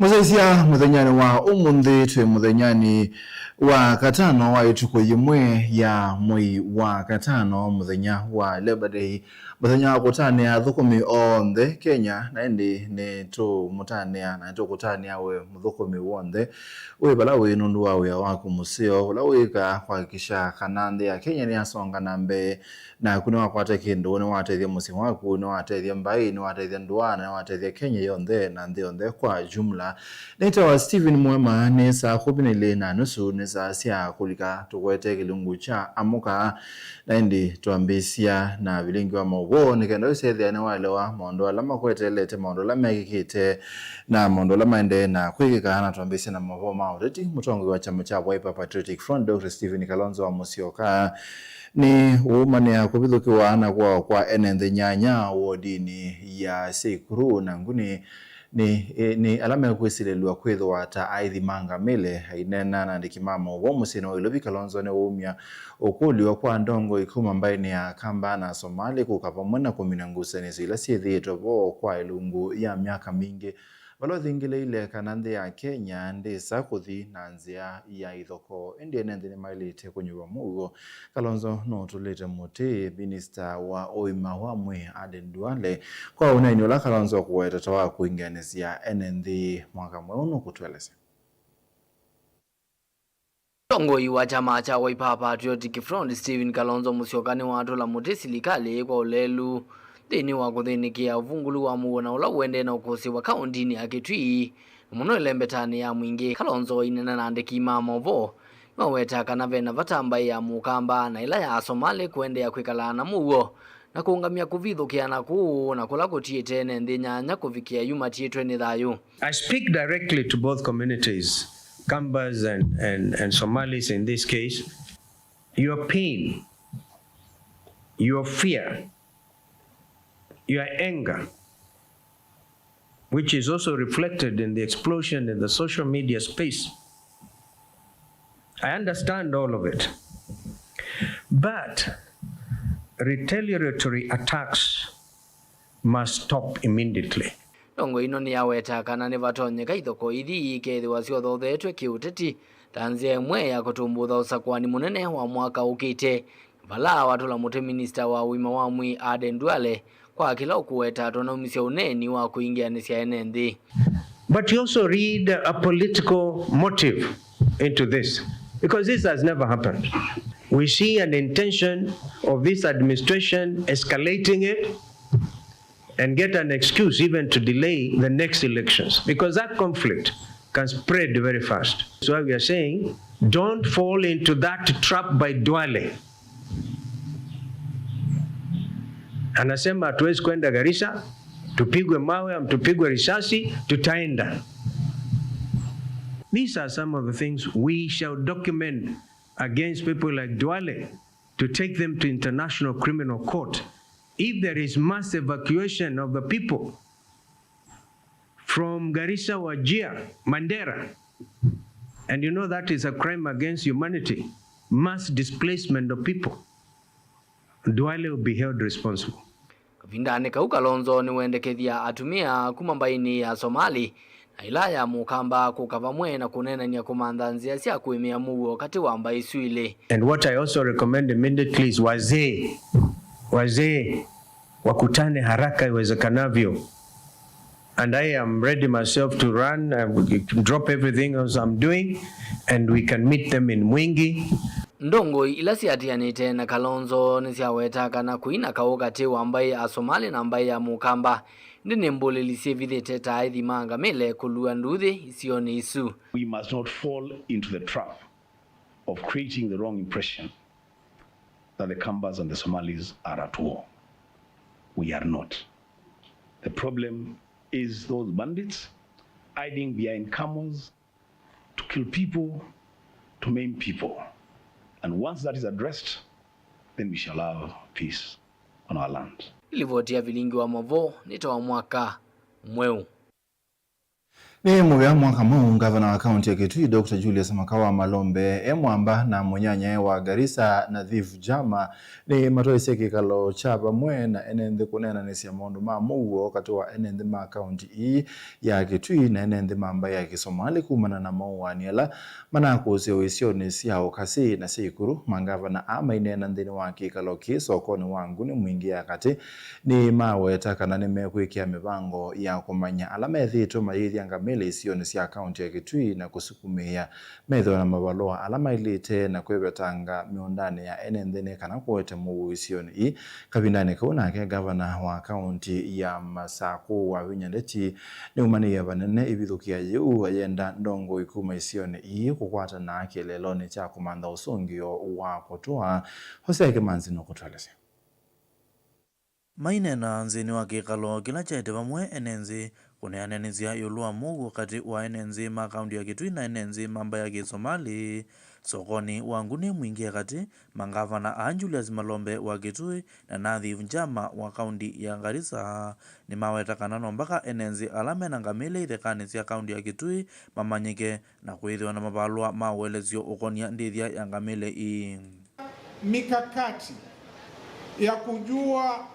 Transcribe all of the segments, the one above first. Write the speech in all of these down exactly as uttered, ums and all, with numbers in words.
Sisya mũthenyanĩ wa ũmũnthĩ, twĩ mũthenyanĩ wa katano wa ĩtukũ yĩmwe ya mwei wa katano, mũthenya wa Labor Day, mũthenya wa kũtanĩa athũkũmi onthe Kenya, na ĩndĩ nĩtũmũtanĩa na nĩtũkũtanĩa we mũthũkũmi w'onthe wĩ vala wĩ nũndũ wa wĩa waku mũseo ũla wĩkaa kwakikisha kana nthĩ ya Kenya nĩyasonga na mbee. Naku nĩwakwata kĩndũ, nĩwatethya mũsyĩ waku, nĩwatethya mbaĩ, nĩwatethya ndũa, na nĩwatethya Kenya yonthe na nthĩ yonthe kwa jumla. Nĩtawa Stephen Mwema, nĩ saa kũmi na ilĩ na nusu, nĩ saa sya kũlika tũkwete kĩlungu kya Amũka. Na ĩndĩ twambĩĩsya na vilingi wa maũvoo, nĩ kenda ũsethĩa nĩwaelewa maũndũ ala makwetelete, maũndũ ala mekĩkĩte, na maũndũ ala maendee na kwĩkĩka. Na twambĩĩsya na maũvoo ma ũteti, mũtongoi wa kyama kya Wiper Patriotic Front, Doctor Stephen Kalonzo wa Musyoka, nĩ ũũmanĩa kũvithũkĩwa na kũawa kwa ene nthĩ nyanya wodinĩ ya Seikuru na Nguni nĩ, nĩ ala mekwĩsilĩlw'a kwĩthĩwa ta aithima ngamĩle. Aineena na andĩki ma maũvoo mũsyĩnĩ wa Ilovi, Kalonzo nĩwaumya ũkũlyo kwa ndongoi kuma mbaĩnĩ ya Kamba na Somali kũka vamwe na kũmina ngusanĩsyo ila syĩthĩĩtwe vo kwa ĩlungu ya myaka mingĩ, vala ũthingĩlĩĩile kana nthĩ ya Kenya ndĩsa kũthi na nzĩa ya ithokoo, ĩndĩ ene nthĩ nĩmaĩlĩte kũnyuva mũuo. Kalonzo nũtũlĩte mũtĩ minista wa ũima wa mwĩĩ Aden Duale kwa ũneeni ũla Kalonzo ũkũweta ta wa kũingĩanĩsya ene nthĩ mwaka mweũ nũkũtũelesya. Mũtongoi wa kyama kya Wiper Patriotic Front, Stephen Kalonzo Musyoka, nĩwatũla mũtĩ silikalĩ kwa ũlelu nthĩnĩ wa kũthĩnĩkĩa ũvungũlu wa mũuo na ũla ũendee na ũkũsĩĩwa kaũndĩnĩ ya Kitui, na mũno ĩlembetanĩ ya mwingĩ. Kalonzo aineena na andĩki ma maũvoo, nĩwaweta kana ve na vata mbaĩ ya Mũkamba na ĩla ya Asomali kũendeea kwĩkalaa na mũuo na kũũngamya kũvithũkĩana kũu na kũla kũtiĩte ene nthĩ nyanya kũvikĩa yu matiĩtwe nĩ thayũ. I speak directly to both communities, Kambas and, and, and Somalis in this case. Your pain, your fear, your anger, which is also reflected in the explosion in the social media space. I understand all of it. But retaliatory attacks must stop immediately. Ndongoi ĩno nĩyawetaa kana nĩvatonyeka ithokoo ithi ikethĩwa syothothetwe kĩũteti ta nzĩa ĩmwe ya kũtũmbũtha ũsakũani mũnene wa mwaka ũkĩte, vala watũla mũtĩ minista wa ũima wa mwĩĩ Aden Duale kwa kĩla ũkũwetaa twanaumisya ũneeni wa kũingĩanĩsya ene nthĩ. But you also read a political motive into this, because this has never happened. We see an intention of this administration escalating it and get an excuse even to delay the next elections, because that conflict can spread very fast. So we are saying, don't fall into that trap by Duale. Anasema hatuwezi kwenda Garissa, tupigwe mawe, am, tupigwe risasi, tutaenda. These are some of the things we shall document against people like Duale to take them to International Criminal Court. If there is mass evacuation of the people from Garissa, Wajir, Mandera, and you know that is a crime against humanity, mass displacement of people, Duale will be held responsible. Kavindanĩ kau, Kalonzo nĩwendekethya atumĩa kuma mbaĩnĩ ya Somali na ĩla ya Mũkamba kũka vamwe na kũneenany'a kũmantha nzĩa sya kũĩmĩa mũuo katĩ wa mbaĩ isu ilĩ. And what I also recommend immediately is wazee, wazee wakutane haraka iwezekanavyo. And I am ready myself to run, uh, drop everything else I'm doing, and we can meet them in Mwingi. Ndongoi ila siatĩanĩte na Kalonzo nĩsyaweta kana kũina kaũ katĩ wa mbaĩ ya Asomali na mbaĩ ya Mũkamba, ĩndĩ nĩ mbũlĩli syĩvithĩte ta aĩthi ma ngamĩle kũlua nduuthĩ isionĩ isu. We must not fall into the trap of creating the wrong impression that the Kambas and the Somalis are at war. We are not. The problem is those bandits hiding behind camels to kill people, to maim people. And once that is addressed, then we shall have peace on our land. Livoti ya vilingi wa mavoo nĩ ta wa mwaka mweũ. Nĩ mũvea mwaka mweũ, ngavana wa kaunti ya Kitui, Doctor Julius Makawa Malombe, e mwamba na mũnyanyae wa Garissa, Nadhif Jama, nĩ matwaisye kĩkalo kya vamwe na ene nthĩ kũneenanĩsya maũndũ ma mũuo katĩ wa ene nthĩ ma kaunti ii ya Kitui na ene nthĩ ma mbaĩ ya Kĩsomali kumana na maũaani ala manakũsĩwe isionĩ sya ũkasi na sya ikuru. Mangavana aa maineena nthĩnĩ wa kĩkalo kĩĩ sokonĩ wa Nguni Mwingĩ ya katĩ, nĩmaweta kana nĩmekwĩkĩa mĩvango ya kũmanya ala methĩĩtwe mayĩthya ngamĩle isionĩ sya kaunti ya Kitui na kũsukumĩĩa methĩwe na mavalũa ala maĩlĩte na kwĩvetanga mĩũndanĩ ya ene nthĩ nĩ kana kũete mũuo isionĩ ii. Kavindanĩ kau nake ngavana wa kaunti ya Masakũ Wavinya Ndeti nĩumanĩie vanene ivithũkĩa yĩu, ayenda ndongoi kuma isionĩ ii kũkwatana kĩeleelonĩ kya kũmantha ũsũngĩo wa kũtũa. Hosea Kĩmanzi nũkũtũelesya. Maineena nthĩnĩ wa kĩkalo kĩla kyaĩte vamwe ene nthĩ kũneenanĩsya ĩũlũ wa mũuo katĩ wa ene nthĩ ma kaunti ya Kitui na ene nthĩ ma mbaĩ ya Kĩsomali sokonĩ wa Nguni Mwingĩ ya katĩ, mangavana aa Julius Malombe wa Kitui na Nadhif Jama wa kaunti ya Garissa nĩmaweta kana no mbaka ene nthĩ ala mena ngamĩle ithekanĩ sya kaunti ya Kitui mamanyĩke na kwĩthĩwa na mavalũa ma ũelesyo ũkonia ndĩthya ya ngamĩle ii. Mikakati ya kujua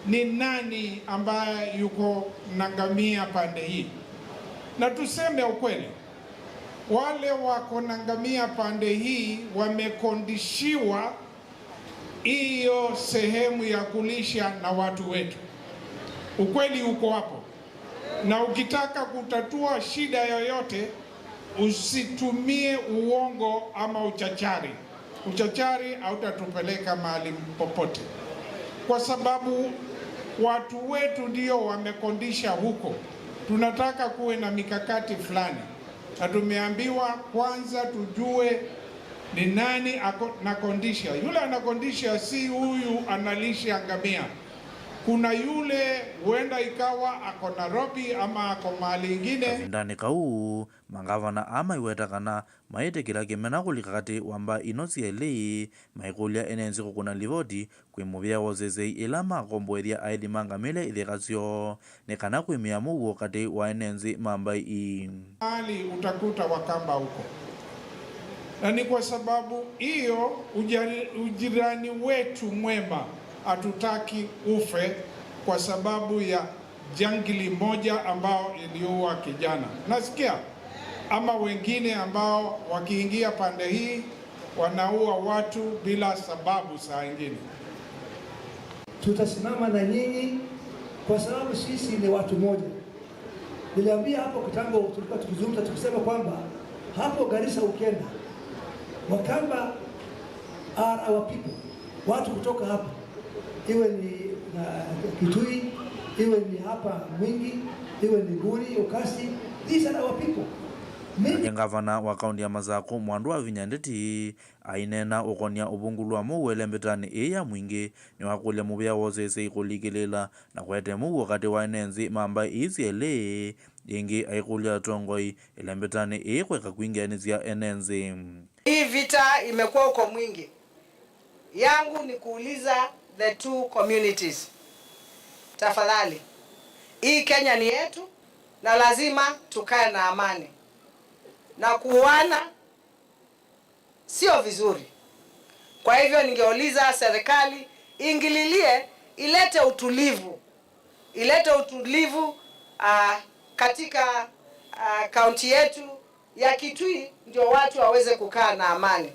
ni nani ambaye yuko na ngamia pande hii. Na tuseme ukweli, wale wako na ngamia pande hii wamekondishiwa hiyo sehemu ya kulisha na watu wetu. Ukweli uko hapo. Na ukitaka kutatua shida yoyote, usitumie uongo ama uchachari. Uchachari hautatupeleka mahali popote, kwa sababu watu wetu ndio wamekondisha huko. Tunataka kuwe na mikakati fulani, na tumeambiwa kwanza tujue ni nani ako-, anakondisha. Yule anakondisha si huyu analisha ngamia. Kuna yule huenda ikawa ako Nairobi ama ako mahali ingine. Kavindanĩ kau, mangavana aa maiweta kana maĩtĩkĩla kĩmena kũlika katĩ wa mbaĩ ino syelĩ, maikũlya ene nthĩ kũkũna livoti kwĩ mũvĩa wa ũseseĩ ĩla makomboethya aĩthi ma ngamĩle itheka syoo, nĩ kana kwĩmĩa mũuo katĩ wa ene nthĩ ma mbaĩ ii. Mahali utakuta Wakamba huko. Na ni kwa sababu hiyo ujari-, ujirani wetu mwema hatutaki ufe kwa sababu ya jangili moja ambao iliua kijana. Nasikia? Ama wengine ambao wakiingia pande hii wanaua watu bila sababu saa ingine. Tutasimama na nyinyi kwa sababu sisi ni watu moja. Niliambia hapo kitambo, tulikuwa tukizungumza tukisema kwamba hapo Garissa ukienda, Wakamba are our people. Watu kutoka hapa, iwe ni na Kitui, iwe ni hapa Mwingi, iwe ni Nguni, Ukasi, these are our people. Many Nake ngavana wa kaunti ya Masakũ, Mwandu Wavinya Ndeti, aineena ũkonia ũvungũlu wa mũuo ĩlembetanĩ ĩĩ ya Mwingĩ, nĩwakũlya mũvĩa wa ũseseĩ kũlikĩlĩĩla na kũete mũuo katĩ wa ene nthĩ ma mbaĩ ii syelĩ. Ĩngĩ aikũlya atongoi ĩlembetanĩ ĩĩ kweka kwingĩanĩsya ene nthĩ. Hii vita imekuwa huko Mwingi. Yangu ni kuuliza the two communities. Tafadhali. Hii Kenya ni yetu na lazima tukae na amani. Na kuuana sio vizuri. Kwa hivyo ningeuliza serikali iingililie, ilete utulivu. Ilete utulivu, ah, katika, ah, kaunti yetu ya Kitui, ndio watu waweze kukaa na amani.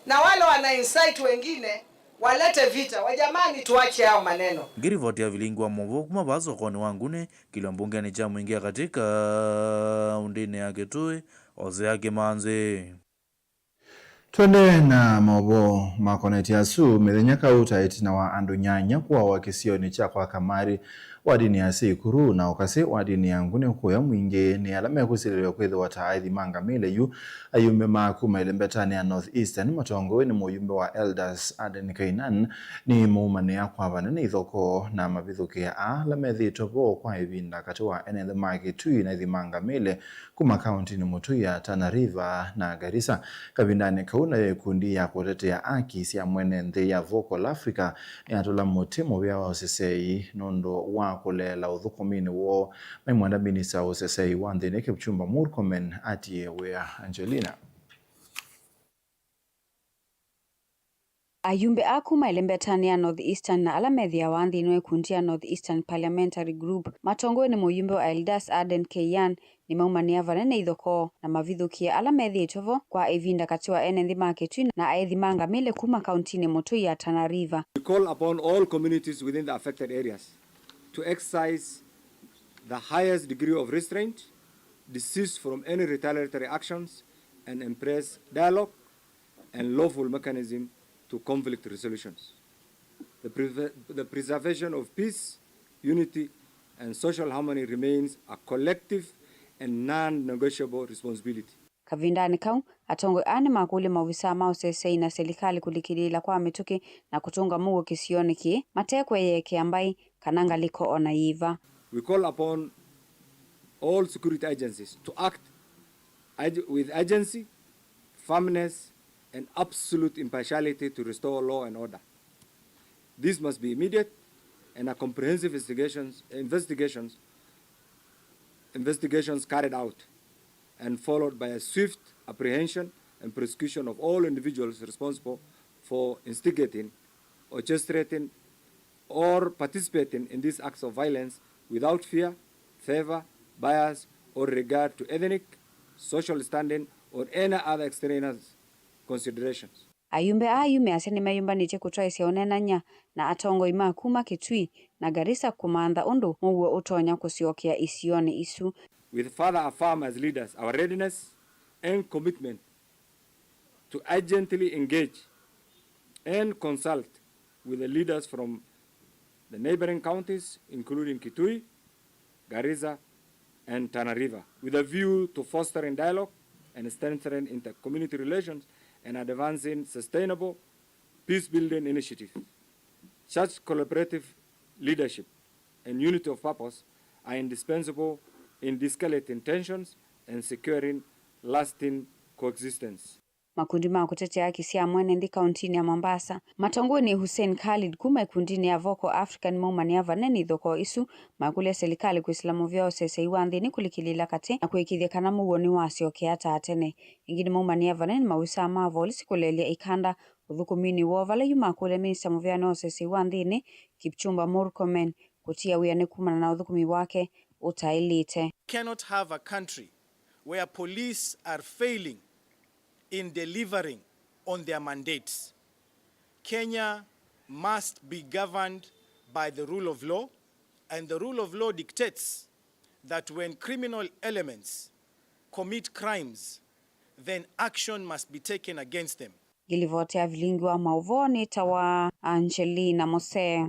Na wale wana incite wengine walete vita, wa jamani, tuache hao maneno. Ngĩrivoti ya vilingi wa mũvoo kuma vaa sokonĩ wa Nguni, kĩlio mbungenĩ kya Mwingĩ ya katĩ kaũntĩnĩ ya Kitui, Hosea Kĩmanzi. Twende na maũvoo makonetye asu. Mĩthenya kauta ĩtina wa andũ nyanya kũawa kĩsionĩ kya kwa Kamari wa dini ya Seikuru na ũkasĩ wa dini ya Nguni kũya Mwingĩ nĩ ala mekwĩsilĩlw'a kwĩthĩwa ta aĩthi ma ngamĩle yu, ayumbe ma kuma ĩlembetanĩ ya North Eastern matongoew'e nĩ mũyumbe wa Elders Aden Kainan nĩmaumanĩa kwa vanene ithokoo na mavithũkĩa aa ala methĩĩtwe vo kwa ĩvinda katĩ wa ene nthĩ ma Kitui na aĩthi ma ngamĩle kuma kaũntĩnĩ mũtũi ya Tana River na Garissa. Kavindanĩ kau, nayo ĩkundi ya kũtetea aki sya mwene nthĩ ya Vocal Africa nĩyatũla mũtĩ mũvĩa wa ũseseĩ nũndũ wa kũleela ũthũkũminĩ woo maimwenda minista wa ũseseĩ wa nthĩnĩ Kipchumba Murkomen atie wĩa. Angelina. Ayumbe a kuma ĩlembetanĩ ya North Eastern na ala methĩawa nthĩnĩ wa ikundi ya North Eastern Parliamentary Group matongoew'e nĩ mũyumbe wa Eldas Aden Keyan nĩmaumanĩa vanene ithokoo na mavithũkĩe ala methĩĩtwe vo kwa ĩvinda katĩ wa ene nthĩ ma Kitui na aĩthi ma ngamĩle kuma kauntinĩ mũtũi ya Tana River. We call upon all communities within the affected areas to exercise the highest degree of restraint, desist from any retaliatory actions, and embrace dialogue and lawful mechanism to conflict resolutions. The, preve- the preservation of peace, unity, and social harmony remains a collective and non-negotiable responsibility. Kavindanĩ kau, atongoi aa nĩmakũlilye maovisaa ma ũseseĩ na silikalĩ kũlikĩlĩĩla kwa mĩtũkĩ na kũtũnga mũuo kĩsionĩ kĩĩ mate kwĩyĩekea mbaĩ kana ngalĩko o na yĩva. We call upon all security agencies to act urg- with urgency, firmness, and absolute impartiality to restore law and order. This must be immediate and a comprehensive investigations, investigations, investigations carried out and followed by a swift apprehension and prosecution of all individuals responsible for instigating, orchestrating, or participating in these acts of violence without fear, favor, bias, or regard to ethnic, social standing, or any other extraneous considerations. Ayumbe aa yu measya nĩmeyũmbanĩtye kũtwaĩsya ũneenany'a na atongoi ma kuma Kitui na Garissa kũmantha ũndũ mũuo ũtonya kũsyokea isionĩ isu. We further affirm as leaders our readiness and commitment to urgently engage and consult with the leaders from the neighboring counties, including Kitui, Garissa, and Tana River, with a view to fostering dialogue and strengthening inter-community relations and advancing sustainable peace-building initiatives. Such collaborative leadership and unity of purpose are indispensable in de-escalating tensions and securing lasting coexistence. Makundi ma kũtetea haki sya mwene nthĩ kauntinĩ ya Mombasa, matongoew'e nĩ Hussein Khalid kuma ĩkundinĩ ya Vocal Africa, nĩmaumanĩa vanene ithokoo isu, makũlya silikalĩ kwĩsĩla mũvĩa wa ũseseĩ wa nthĩnĩ kũlikĩlĩĩla katĩ na kũĩkĩĩthya kana mũuo nĩwasyokea ta tene. Ĩngĩ nĩmaumanĩa vanene maovisaa ma volisi kũleelya ĩkanda ũthũkũminĩ woo, vala yu makũlya minista mũvĩanĩ wa ũseseĩ wa nthĩnĩ, Kipchumba Murkomen, kũtia wĩanĩ kumana na ũthũkũmi wake ũtaĩlĩte. Cannot have a country where police are failing in delivering on their mandates. Kenya must be governed by the rule of law, and the rule of law dictates that when criminal elements commit crimes, then action must be taken against them. Ngilivoti ya vilingi wa maũvoo nĩtawa Angelina Mose.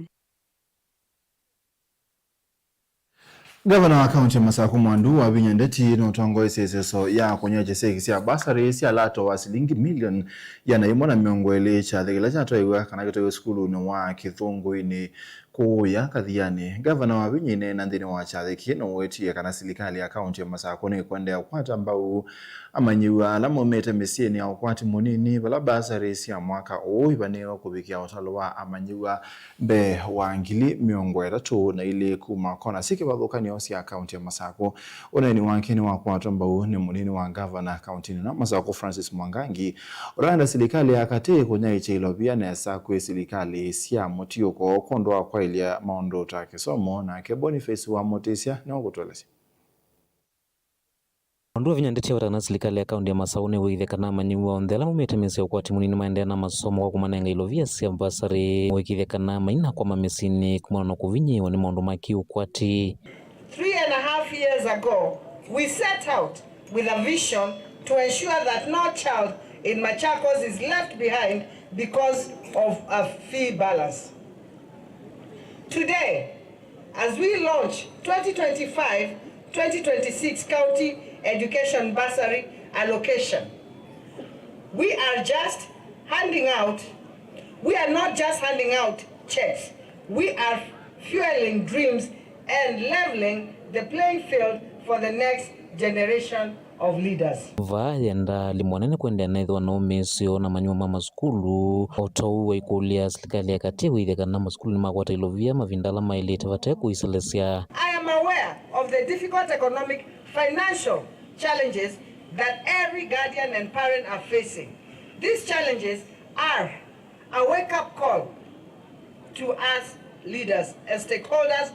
Ngavana wa kaunti ya Masaku Mwandu Wavinya Ndeti nũtongoesye ĩseso ya kũnyw'a kyeki sya basarĩ sya lato wa silingi milioni ĩana yĩmwe na mĩongo ĩlĩ, kyathĩ kĩla kyatwaiwe kana kĩtwaiwe sukulunĩ wa Kĩthũngũinĩ kũũya Kathianĩ. Ngavana Wavinya aineena nthĩnĩ wa kyathĩ kĩĩ nũwetie kana silikalĩ ya kaunti ya Masaku nĩkũendeea kũkwata mbau amanyĩw'a ala maumĩte mĩsyĩnĩ ya ũkwati mũnini, vala basarĩ sya mwaka ũũ ivanĩĩwe kũvikĩa ũtalo wa amanyĩw'a mbee wa ngili mĩongo ĩtatũ na ilĩ kuma kona syĩ kĩvathũkany'o sya kaunti ya Masaku. Ũneeni wake nĩwakwatwa mbau nĩ mũnini wa ngavana kauntinĩ ĩno Masaku, Francis Mwangangi, ũraenda silikalĩ ya katĩ kũnyaĩĩkya ilovia nesa kwĩ silikalĩ sya mũtiũko kwondũ wa kwaĩlya maũndũ ta kĩsomo. Nake Boniface wa Mũtĩsya nĩwe ũkũtũelesya. Mwandu Wavinya Ndeti aweta kana silikalĩ ya kaunti ya Masaku nĩwĩkĩthye kana amanyĩw'a onthe ala maumĩte mĩsyĩ ya ũkwati mũnini maendeea na masomo kwa kũmanenga ilovia sya mbasarĩ, wĩkĩĩthye kana mainakwama mĩsyĩnĩ kumana na kũvinyĩĩwa nĩ maũndũ ma kĩ-ũkwati. Three and a half years ago, we set out with a vision to ensure that no child in Machakos is left behind because of a fee balance. Today, as we launch twenty twenty-five twenty twenty-six County Education Bursary Allocation, we are just handing out, we are not just handing out checks, we are fueling dreams and leveling the playing field for the next generation of leaders. Vaa yendaa alimũ anene kũendeea na ĩthĩwa na ũmĩĩsyo na manyuo ma masukulu, o ta ũu waikũlya silikalĩ ya katĩ wĩthye kana masukulu nĩmakwata ilovia mavinda ala maĩlĩte vate kũiselesya. I am aware of the difficult economic, financial challenges that every guardian and parent are facing. These challenges are a wake-up call to us leaders and stakeholders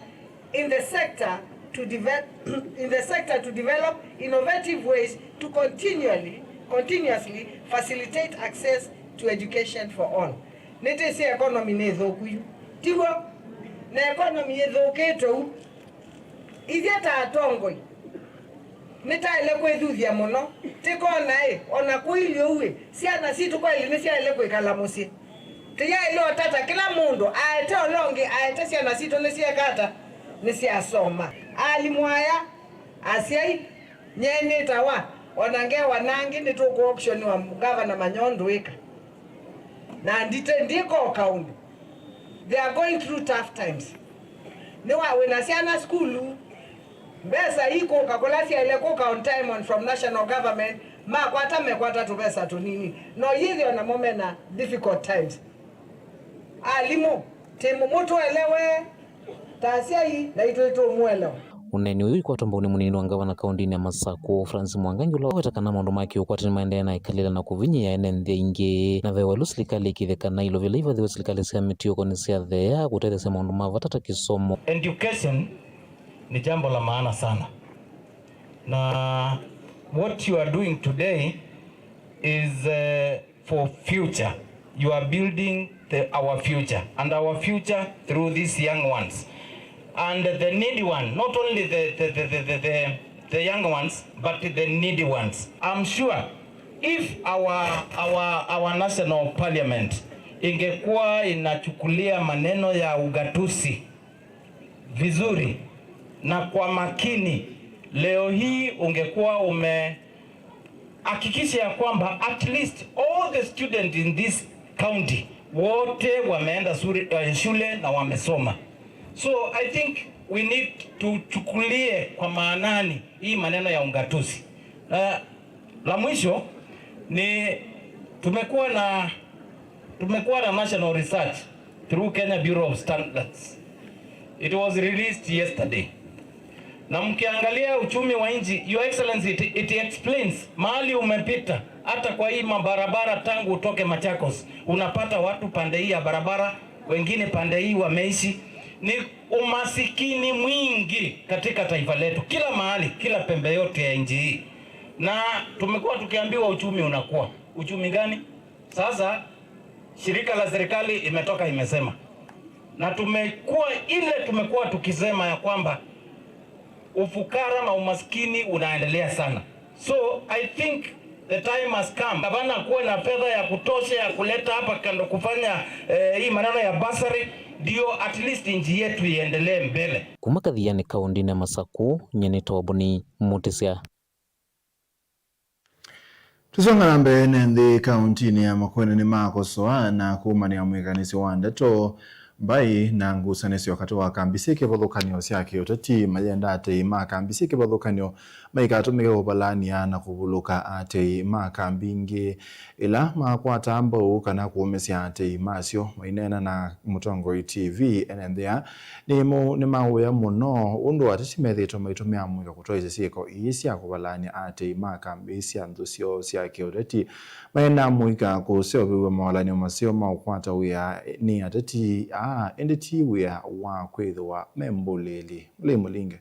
in the sector to develop in the sector to develop innovative ways to continually continuously facilitate access to education for all. Nĩtĩsĩ economy nĩ thũku yu, tiw'o? Na economy ĩthũkĩte ũu, ithyĩ ta atongoi nĩtaĩle kwĩthuthya mũno, tĩkona-ĩ, o na kũilyĩ ũu-ĩ, syana sitũ kwaĩlĩ nĩsyaĩle kwĩkala mũsyĩ. Tĩyaĩle ũtata kĩla mũndũ aete ũla ũngĩ, aete syana sitũ nĩsyeka ata? Nĩsyasoma. Alimũ aya, asyai, nyie nĩtawa, o na ngewa nangĩ nĩtũkũ auctioniwa Ngavana Manyoo ndũĩka. Na ndite ndiko kaunti. They are going through tough times. Nĩwa wĩna syana sukulu, mbesa ikũka kũla syaĩle kũka on time on from national government, makwata mekwata tũvesa tũnini. No yĩthĩo namo mena difficult times. Alimũ, tĩ mũmũtũelewe ta asyai, naitũ nĩtũmũelewa. Ũneeni ũyũ ikwatwa mbau nĩ mũnini wa ngavana kaũndĩnĩ ya Masakũ, Francis Mwangangi, ũla waweta kana maũndũ ma kĩũkwati nĩmaendee na ĩkalĩla na kũvinyĩĩa ene nthĩ aingĩ, na ve waĩlu silikalĩ ĩkĩthe kana ilovia ila ivathĩwe silikalĩ sya mĩtiũko nĩsyatheea kũtetheesya maũndũ ma vata ta kĩsomo. Education ni jambo la maana sana, na what you are doing today is, eh, for future. You are building the, our future, and our future through these young ones. And the needy one, not only the, the, the, the, the, the, the young ones, but the needy ones. I'm sure if our, our, our national parliament ingekuwa inachukulia maneno ya ugatuzi vizuri na kwa makini, leo hii ungekuwa umehakikisha ya kwamba at least all the students in this county wote wameenda suri-, eh, shule na wamesoma. So I think we need tuchukulie kwa maanani hii maneno ya ungatuzi. Na la mwisho ni tumekuwa na, tumekuwa na national research through Kenya Bureau of Standards. It was released yesterday. Na mkiangalia uchumi wa nchi, Your Excellency, it, it explains mahali umepita, hata kwa hii mabarabara tangu utoke Machakos, unapata watu pande hii ya barabara, wengine pande hii wameishi. Ni umasikini mwingi katika taifa letu, kila mahali, kila pembe yote ya nchi hii. Na tumekuwa tukiambiwa uchumi unakuwa. Uchumi gani? Sasa shirika la serikali imetoka imesema, na tumekuwa, ile tumekuwa tukisema ya kwamba ufukara na umaskini unaendelea sana. So I think the time has come. Gavana kuwe na fedha ya kutosha ya kuleta hapa kando kufanya, eh, hii maneno ya bursary, ndio at least nchi yetu iendelee mbele. Kuma Kathiani kaũndĩnĩ ya Masakũ, nyie nĩ Toboni Mutisya. Tũsonga na mbee, ene nthĩ kaũntĩnĩ ya Makueni nĩmakosoa na kũmanĩa mwĩkanĩsyo wa ndeto, mbaĩ na ngusanĩsyo katĩ wa kambi syĩ kĩvathũkany'o sya kĩũteti, mayenda atei ma kambi syĩ kĩvathũkany'o maikatũmĩke kũvalany'a na kũvulũka atei ma kambi ingĩ ila makwataa mbau kana kũũmĩsya atei masyo. Maineena na Mũtongoi T V, ene nthĩ aa nĩmo-, nĩmaũya mũno ũndũ ateti methĩĩtwe maitũmĩa mũika kũtwaĩsya syĩko ii sya kũvalany'a atei ma kambi sya nthĩ syoo sya kĩũteti. Maendaa mũika kũseũvĩw'a mawalany'o maseo ma ũkwata wĩa nĩ ateti aa, ĩndĩ ti wĩa wa kwĩthĩwa me mbũlĩĩli. Mũlei Mũlinge.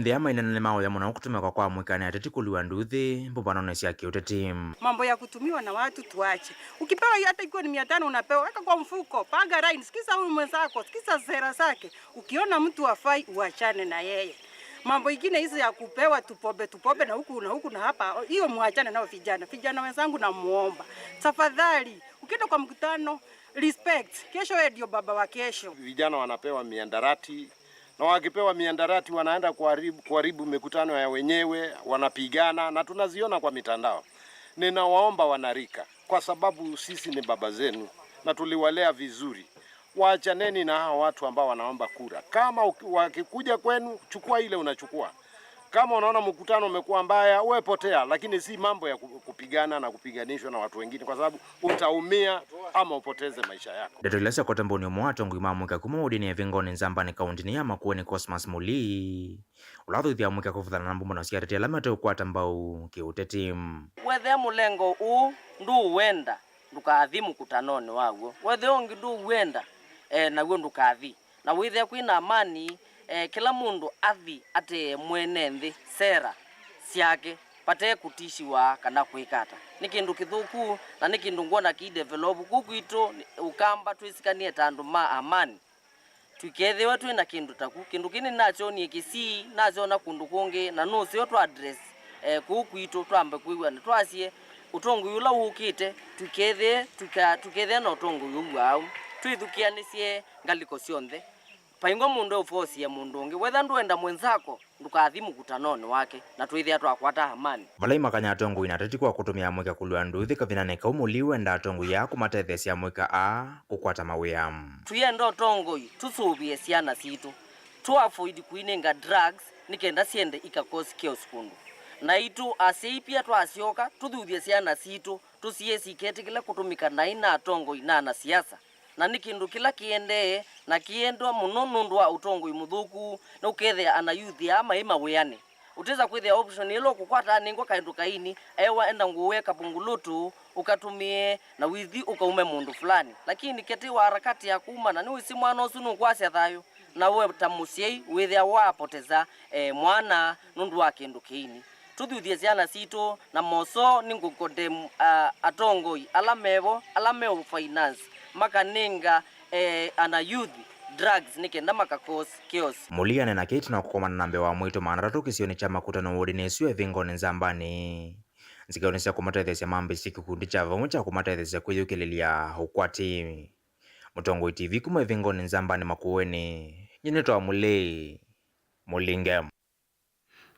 Nthĩ aa maineena nĩmaũya mũno kũtũmĩka kwa mũika nĩ ateti kũliwa nduthi mbũvanonĩ sya kĩũteti. Mambo ya kutumiwa na watu tuache. Ukipewa hata ikiwa ni mia tano unapewa, weka kwa mfuko, panga line, sikiza huyu mwenzako, sikiza sera zake. Ukiona mtu hafai, uachane na yeye. Mambo ingine hizi ya kupewa tupombe, tupombe na huku na huku na hapa, hiyo muachane nao vijana. Vijana wenzangu, namuomba, tafadhali, ukienda kwa mkutano, respect. Kesho wewe ndio baba wa kesho. Vijana wanapewa miandarati, na wakipewa miandarati wanaenda kuharibu, kuharibu mikutano ya wenyewe, wanapigana, na tunaziona kwa mitandao. Ninawaomba wanarika, kwa sababu sisi ni baba zenu na tuliwalea vizuri, waachaneni na hawa watu ambao wanaomba kura. Kama uki-, wakikuja kwenu, chukua ile unachukua. Kama unaona mkutano umekuwa mbaya, we potea, lakini si mambo ya ku-, kupigana na kupiganishwa na watu wengine, kwa sababu utaumia ama upoteze maisha yako. Ndeto ila syakwata mbaũnĩ ũmwe wa atongoi ma mũika kuma wodinĩ ya Ĩvĩngonĩ Nzambanĩ kaũntĩnĩ ya Makueni, Cosmas Mũlii, ũla athuthya amũika kũvuthana na mbũmbano sya ateti ala mate ũkwata mbau kĩũteti. Wethĩa mũlengo ũũ ndũũwenda, ndũkathi mũkutanonĩ waw'o. Wethĩa ũngĩ ndũũwenda, e, naw'o ndũkathi. Na wĩthĩa kwĩ na amani, e, kĩla mũndũ athi atee mwene nthĩ sera syake vate kũtishiwa kana kwĩka ata. Nĩ kĩndũ kĩthũku na nĩ kĩndũ ngwona ki develop kũu kwitũ. Ũkamba twĩsikanie ta andũ ma amani. Tũikethĩwe twĩ na kĩndũ taku. Kĩndũ kĩĩ nĩnakyonie Kisii, nakyona kũndũ kũngĩ, na nũseo twa address, eh, kũu kwitũ, twambe kwĩw'ana, twasye ũtongoi ũla ũkĩte, tũikethĩe, tũika-, tũikethĩe na ũtongoi ũu waũ. Twĩthukĩanĩsye ngalĩko syonthe. Vaingwa mũndũ eũfosie mũndũ ũngĩ. Wetha ndwenda mwenzako, ndũkathi mũkutanonĩ wake, na twĩthĩa twakwata amani. Vala imakanya atongoi na ateti kwa kũtũmĩa amũika kũlw'a nduthi kavindanĩ kau, Mũlii wenda atongoi aa kũmatetheesya amũika aa kũkwata mawĩa. Tũyenda ũtongoi tũsũvĩe syana sitũ, tũ avoid kũinenga drugs nĩ kenda syende ika cause chaos kũndũ. Naitũ asyai pia twasyoka tũthuthye syana sitũ, tũsiĩe siketĩkĩle kũtũmĩka naĩ na atongoi na anasiasa. Na nĩ kĩndũ kĩla kĩendee na kĩendwa mũno nũndũ wa ũtongoi mũthũku, nĩũkethĩa ana youth aa maĩ mawĩanĩ. Ũtesa kwĩthĩa option ĩla ũkũkwata anengwa kaĩndũ kaini, ewa enda ngũũe kapungulutu, ũkatũmĩe na wĩthi ũkaume mũndũ fulani. Lakini ketĩ wa harakati ya kumana, nĩwĩsĩ mwana ũsu nũkwasya thayũ, na we ta mũsyai wĩthĩa wapoteza, eh, mwana nũndũ wa kĩndũ kĩini. Tũthuthye syana sitũ na mosoo nĩ ngũkondemu, ah, atongoi ala mevo, ala meũ finance, makanenga, eh, ana youth drugs nĩ kenda maka cause chaos. Mũlii aneena kĩĩ ĩtina wa kũkomana na mbee wa amoitũ maana atatũ kĩsionĩ kya Makutano wodinĩ ĩsu ya Ĩvĩngonĩ Nzambanĩ, nzikaonĩ sya kũmatetheesya mambĩĩsye kĩkundi kya vamwe kya kũmatetheesya kwĩyũkĩlĩlya ũkwati. Mũtongoi T V kuma Ĩvĩngonĩ Nzambanĩ Makueni, nyie nĩtawa Mũlii Mũlinge.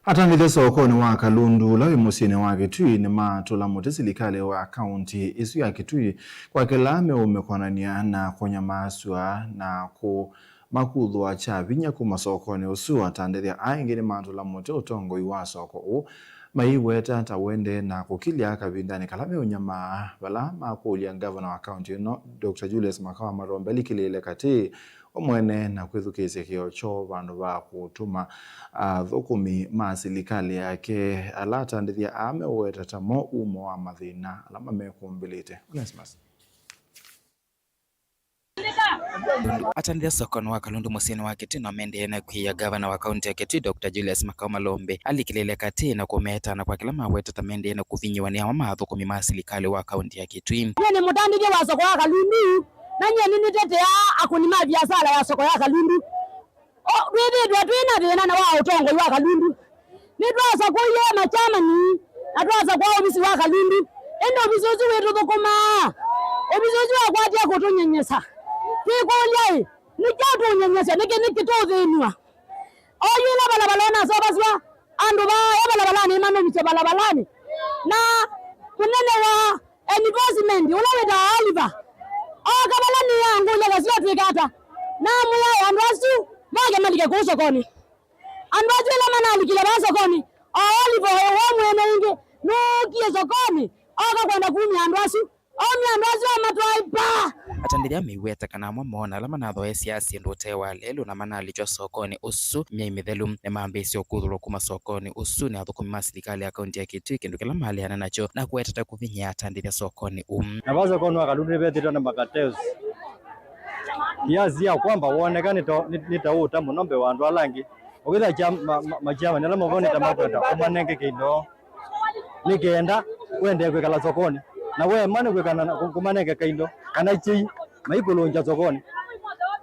Atandĩthya sokonĩ wa Kalundu ũla wĩ mũsyĩnĩ wa Kitui nĩmatũla mũtĩ silikalĩ wa kaunti ĩsu ya Kitui kwa kĩla meũmĩkonany'a na kũnyamaasw'a na kũmakuthũa kya vinya kuma sokonĩ ũsu. Atandĩthya aa ĩngĩ nĩmatũla mũtĩ ũtongoi wa soko ũũ maiweta ta ũendee na kũkilya kavindanĩ kala meũnyamaa, vala makũlya ngavana wa kaunti ĩno, Doctor Julius Makawa Malombe alikĩlĩĩle katĩ we mwene na kwĩthukĩĩsya kĩoo kyoo vandũ va kũtũma athũkũmi ma silikalĩ yake ala atandĩthya aa meũweta tamo umo wa mathĩna ala mamekũmbĩlĩte. Onesimus. Atandĩthya sokonĩ wa Kalundu mũsyĩnĩ wa Kitui no mendee na kwĩĩa gavana wa kaunti ya Kitui, Doctor Julius Makawa Malombe alikĩlĩĩle katĩ na kũmeta na kwa kĩla maweta ta mendee na kũvinyĩwa nĩ amwe ma athũkũmi ma silikalĩ wa kaunti ya Kitui. Nyie nĩ mũtandĩthya wa soko wa Kalundu, na nyie nĩnĩteteaa akũni ma viasala ya soko ya Kalundu. O, twĩthĩĩtwe twĩ na thĩna na wa ũtongoi wa Kalundu. Nĩtwasakũie machamani na twasakũa ovisi wa Kalundu, ĩndĩ ovisi ũsu wĩtũthũkũmaa. Ovisi ũsu wakwatie kũtũnyenyesa. Twĩkũlya-ĩ, nĩkyaũ tũũnyenyesya? Nĩkĩ, nĩkĩ tũũthĩnw'a? Oyu ĩla valavalanĩ nasovasw'a, andũ vaa e valavalanĩ nĩmanovisye valavalanĩ, na mũnene wa enforcement ũla wĩtawa Oliver ooka vala nĩangũlya kasio twĩka ata, namwĩa andũ asu moke malike kũu sokonĩ. Andũ asu ĩla manalikile vaa sokonĩ, o Oliver ũyũ we mwene ĩngĩ nũkie sokonĩ ooka kwenda kumya andũ asu. Omi andũ asu amatwae pa. Atandĩthya meiweta kana amwe moona ala manathoesya syĩndũ ũtee wa lelũ na manalikywa sokonĩ ũsu myei mĩthelu nĩmambĩĩsye ũkuthũlwa kuma sokonĩ ũsu nĩ athũkũmi ma silikalĩ ya kaunti ya Kitui, kĩndũ kĩla maleana nakyo na kũweta ta kũvinyĩa atandĩthya sokonĩ ũu. Na vaa sokonĩ wa Kalundu nĩvethĩtwe na makateo kiasi ya kwamba woneka nĩ ta, nĩ, nĩ ta ũũta mũno mbee wa andũ ala angĩ. Ũkĩthĩa kya, ma, ma, makyamani ala mavonete makwenda ũmanenge kĩindo nĩ kenda ũendee kwĩkala sokonĩ, na weema nĩ kwĩkana na kũ-, kũmanenge kaindo kana kyei maikũlũngya sokonĩ.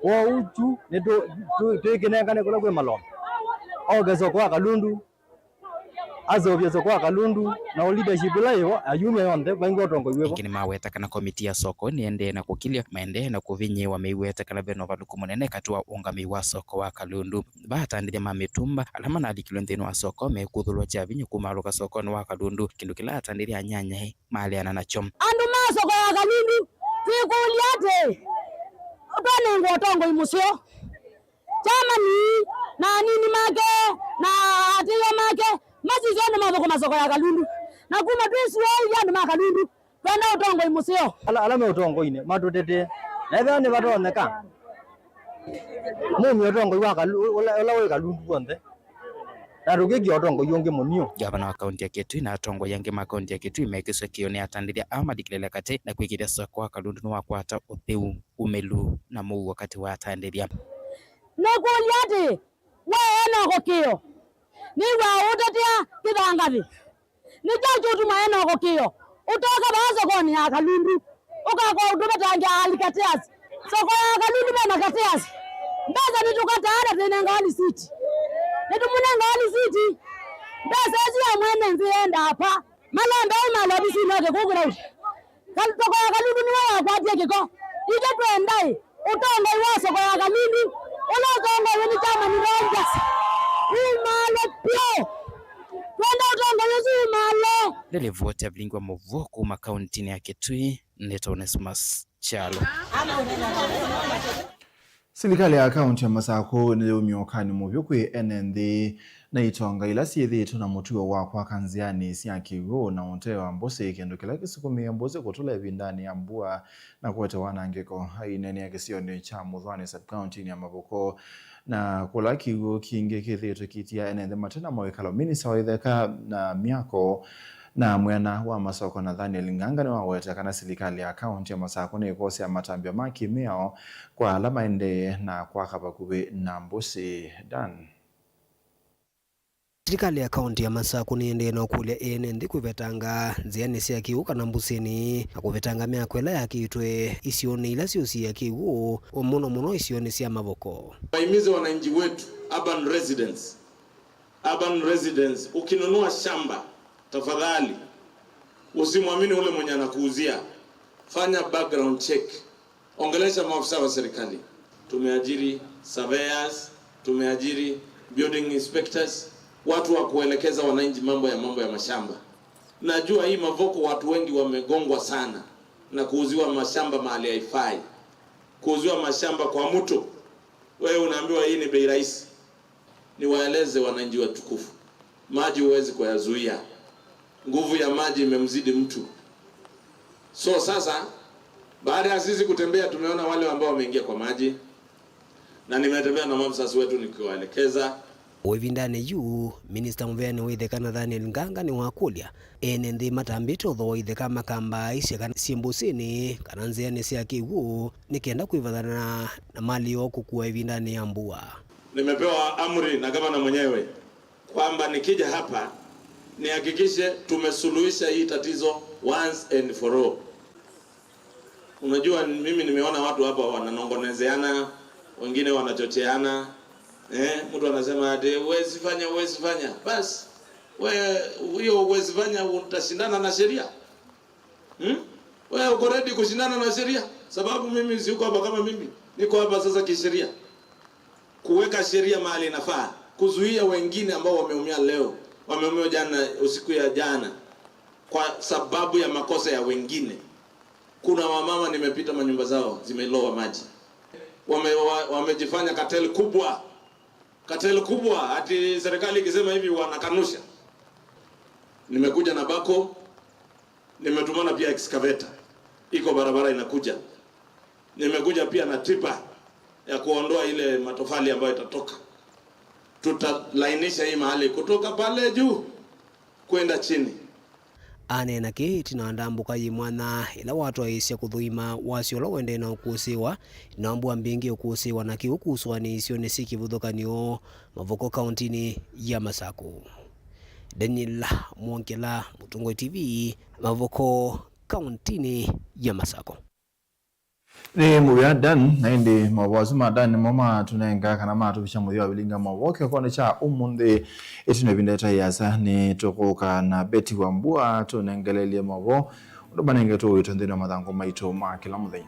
Kwoou kyu nĩ tũ-, tũ-, twĩkĩnengane kũla kwĩ malomba. Oke soko wa Kalundu, aseũvye soko wa Kalundu, na leadership ĩla yĩvo ayumya yonthe vaingwa ũtongoi wĩvo. Ĩngĩ nĩmaweta kana komiti ya soko nĩendee na kũkilya maendee na kũvinyĩĩwa meiweta kana ve na ũvalũku mũnene katĩ wa ũngamĩi wa soko wa Kalundu. Vaa atandĩthya ma mĩtumba ala manalikilwe nthĩnĩ wa soko mekuthũlwa kya vinya kumaalũka sokonĩ wa Kalundu, kĩndũ kĩla atandĩthya anyanyae maleana nakyo. Andũ ma soko ya Kalundu twĩkũlya atĩĩ, twanengwa ũtongoi mũseo. Kyamani, na anini make, na atĩĩo make, masisye andũ mathũkũma soko ya Kalundu. Na kuma twĩsũĩĩsye andũ ma Kalundu, twenda ũtongoi mũseo. Ala, ala me ũtongoinĩ matũtetee. Na ethĩwa nĩvatonyeka, mumye ũtongoi wa Kalu-, ũla, ũla wĩ Kalundu w'onthe. Na tũkĩkĩa ũtongoi ũngĩ mũnio. Ngavana wa kaunti ya Kitui na atongoi angĩ ma kaunti ya Kitui mekĩswe kĩo nĩ atandĩthya aa mathikĩlĩle katĩ na kwĩkĩĩthya soko wa Kalundu nĩwakwata ũtheu, ũmĩlu na mũuo katĩ wa atandĩthya. Nĩkũlya atĩ, we Enoko Kĩo, nĩw'aa ũũtetea kĩthangathĩ? Nĩ kyaũ kĩũtuma Enoko Kĩo ũtoka vaa sokonĩ ya Kalundu, ũkakoa ũtũvetangĩa alikateasi? Soko ya Kalundu vena kateasi. Mbesa nĩtũkataa na twĩnengawa lisiti. Nĩtũmũnengawa lisiti. Mbesa ĩsu ya mwene nthĩ yendaa pa? Malombe au ma lovisinĩ o Kĩkũkũ Road. Kal-, soko ya Kalundu nĩyo yakwatie kĩko. Ithyĩ twendaĩ ũtongoi wa soko ya Kalundu ũla ũtongoi nĩ Chairman Rogers. Umalo pyũ. Twenda ũtongoi ũsu umalo. Nĩ livoti ya vilingi wa mũvuo kuma kauntinĩ ya Kitui, nĩ Onesmus Kyalo. Silikalĩ ya kaunti ya Masakũ nĩyaumya ũkany'o mũvyũ kwĩ ene nthĩ na itonga ila syĩthĩĩtwe na mũtuo wa kwaka nzĩanĩ sya kĩw'ũ na ũtee wa mbũsĩ, kĩndũ kĩla kĩsukumĩe mbũsĩ kũtũla ĩvindanĩ ya mbua na kũete wanangĩko. Aineenea kĩsionĩ kya Mũthwani sub-county-inĩ ya Mavoko, na kũla kĩw'ũ kingĩ kĩthĩĩtwe kĩitia ene nthĩ mate na mawĩkalo, minista wa itheka na myako na mwĩana wa masoko Nathaniel Ng'anga nĩwaweta kana silikalĩ ya kaunti ya Masakũ nĩĩkosea matambya ma kĩmĩao kwa ala maendee na kwaka vakuvĩ na mbũsĩ. Dan. Silikalĩ ya kaunti ya Masakũ nĩĩendee na ũkũlya ene nthĩ kwĩvetanga nzĩanĩ sya kĩw'ũ kana mbũsĩnĩ, na kũvetanga myako ĩla yakĩtwe isionĩ ila syũsiĩa kĩw'ũ, mũno mũno isionĩ sya Mavoko. Wahimize wananchi wetu, urban residents, urban residents, ukinunua shamba, tafadhali usimwamini ule mwenye anakuuzia. Fanya background check. Ongelesha maafisa wa serikali. Tumeajiri surveyors, tumeajiri building inspectors, watu wa kuelekeza wananchi mambo ya, mambo ya mashamba. Najua hii Mavoko watu wengi wamegongwa sana na kuuziwa mashamba mahali haifai, kuuziwa mashamba kwa mto. Wewe unaambiwa hii ni bei rahisi. Niwaeleze wananchi watukufu, maji huwezi kuyazuia. Nguvu ya maji imemzidi mtu. So sasa, baada ya sisi kutembea, tumeona wale ambao wameingia kwa maji, na nimetembea na maafisa wetu nikiwaelekeza. O ĩvindanĩ yu, minista mũveani wa itheka Nathaniel Nganga nĩwakũlya ene nthĩ matambĩte ũthooa itheka makambaaĩsya kana syĩ mbũsĩnĩ kana nzĩanĩ sya kĩw'ũ nĩ kenda kwĩvathana na mali yoo kũkua ĩvindanĩ ya mbua. Nimepewa amri na gavana mwenyewe kwamba nikija hapa nihakikishe tumesuluhisha hii tatizo once and for all. Unajua, mimi nimeona watu hapa wananongonezeana, wengine wanachocheana. Eh, mtu anasema ati, "Huwezi fanya, huwezi fanya." Basi, we, hiyo huwezi fanya, utashindana na sheria? Hmm? Wewe uko ready kushindana na sheria? Sababu mimi siko hapa kama mimi. Niko hapa sasa kisheria. Kuweka sheria mahali inafaa. Kuzuia wengine ambao wameumia leo, wameumia jana, usiku ya jana, kwa sababu ya makosa ya wengine. Kuna wamama nimepita manyumba zao zimelowa maji. Wame-, wa-, wamejifanya cartel kubwa. Cartel kubwa, ati serikali ikisema hivi wanakanusha. Nimekuja na backhoe, nimetumana pia excavator. Iko barabara inakuja. Nimekuja pia na tipa ya kuondoa ile matofali ambayo itatoka. Tutalainisha hii mahali kutoka pale juu kwenda chini. Aneena kĩĩ ĩtina wa ndambũka yĩ mwanya ĩla watwaĩĩsya kũthũima wasyo ũla ũendee na ũkũsĩĩwa ĩtina wa mbua mbingĩ ũkũsĩĩwa na kĩw'ũ kusũanĩa isionĩ syĩ kĩvathũkany'o Mavoko kauntinĩ ya Masakũ. Daniel Mwongela, Mũtongoi T V, Mavoko kauntinĩ ya Masakũ. Nĩ mũvea Dan, na ĩndĩ maũvoo asu ma Dan nĩmo matũnenga kana matũvikya mũthya wa vilingi wa maũvoo kĩokonĩ kya ũmũnthĩ. Ĩtina ĩvinda ĩtaĩ ĩasa nĩtũkũka na Betty Wambua tũnengelelye maũvoo ũndũ manengetwe ũito nthĩnĩ wa mathangũ maitũ ma kĩla mũthenya.